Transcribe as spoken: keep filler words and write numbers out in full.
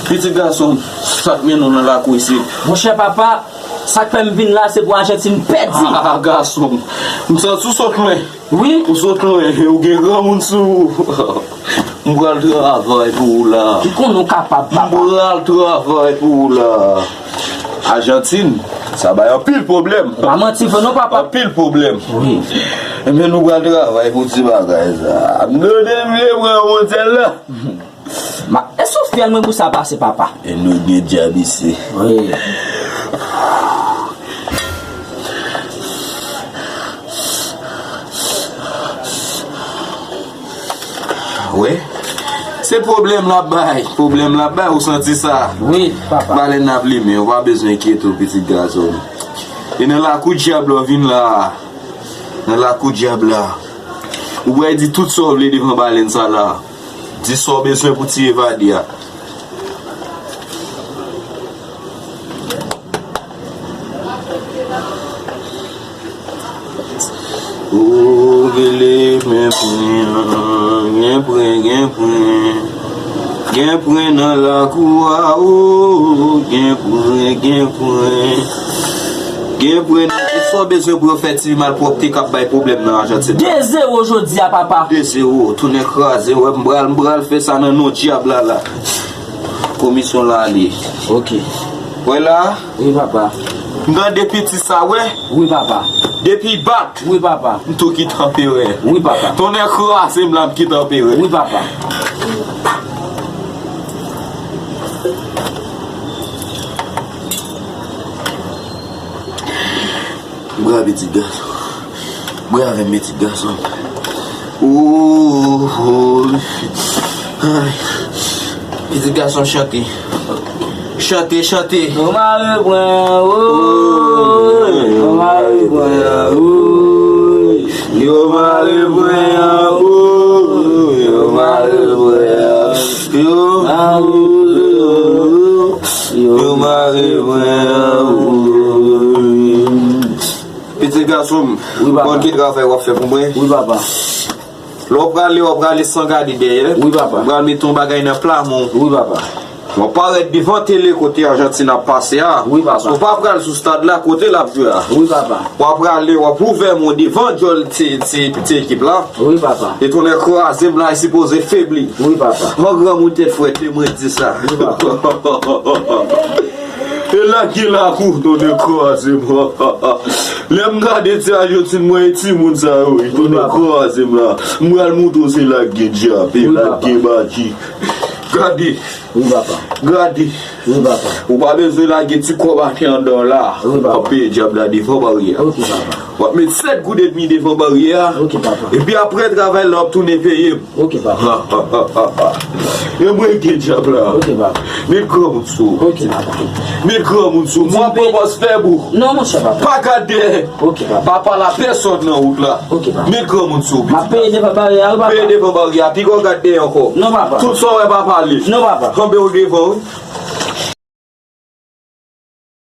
Pitit gason m, sa k mennen w nan lakou isit? Monchè papa, sa k fè m vin la se pou Ajantin pèdi. Ah, gason m, m santi w sot lwen. Wi. Ou sot lwen, ou gen granmoun sou ou. M pral travay pou ou la. Ou konnen w kapab, papa. M pral travay pou ou la. Ajantin, sa bay anpil pwoblèm. Pa manti vre non, papa. Anpil pwoblèm. Wi. Ebyen, nou pral travay pou ti bagay sa. Nou te vle pran motèl la. Ma, èske w fyè mwen pou sa pase, papa? E nou gen djab isi. Wi. Wi. Se pwoblèm l ap bay. Pwoblèm l ap bay, ou santi sa? Wi, papa. Balèn ap limen, ou pa bezwen enkyete w, pitit gason. E nan lakou dyab la w vin la. Nan lakou dyab la. Ou pral di tout sa w vle devan balèn sa la. Di sa w bezwen pou ti evade a. Ou rele men pren an, gen pren, gen pren. Gen pren nan lakou a, o, gen pren, gen pren. Gen pren nan, e sa w bezwen pou yo fè ti malpwòpte k ap bay pwoblèm nan Ajantin. De zewo jodi a, papa. De zewo, tounen kraze, wè m pral, m pral fè sa nan non dyab la la. Komisyon la ale. Ok. Wè la. Wi, papa. M tande piti sa, wè. Wi, papa. Depi bat. Wi, papa. M tou ki tanpere. Wi, papa. Tonnè kraze m la, m ki tanpere. Wi, papa. Bravo, pitit gason. Bravo, pitit gason. Ooh, ooh. Ay. Pitit gason chante. Chante, chante. Yo mare pwen an, ooh. Yo mare pwen an, ooh. Yo mare pwen an, ooh. Yo mare pwen an. Yo mare pwen an, ooh. Yo mare pwen an, ooh. Pitit gason m, wi, papa. Konn ki travay w ap fè pou mwen? Wi, papa. Lè w prale, w ap prale san gade dèyè. Wi, papa. W pral mete yon bagay nan pla men w. Wi, papa. W ap parèt devan tele kote Ajantin ap pase a. Wi, papa. W pa pral sou stad la, kote l ap jwe a. Wi, papa. W ap prale, w ap ouvè men w devan djòl ti, ti, ti ekip la. Wi, papa. E tonnè kraze m la, e sipoze febli. Wi, papa. Yon granmoun tèt frèt, e mwen di sa. Wi, papa. E lage lakou, tonnè kraze m. Lè m gade ti Ajantin mwen e timoun sa yo, e tonnè kraze m la. M pral montre w se lage dyab, e lage baki. Gade. Wi, papa. Gade. Wi, papa. Ou pa bezwen lage ti kòb atè anndan w la. Wi, papa. W ap peye dyab la devan baryè a. Ok, papa. W ap met sèt goud edmi devan baryè a. Ok, papa. Epi apre travay la, w ap tounen peye m. Ok, papa. E mwen gen dyab la. Ok, papa. Met granmoun sou ou. Ok, papa. Met granmoun sou ou. Mwen pran pòz fèb ou. Non, monchè, papa. Pa gad dèyè. Ok, papa. Pa pale a pèsòn nan wout la. Ok, papa. Met granmoun sou ou, pitit. M ap peye devan baryè a, wi, papa. Peye devan baryè a. Piga w gad dèyè ankò. Non, papa. Tout sa w wè pa pale. Non, papa. Kanpe w devan, wi.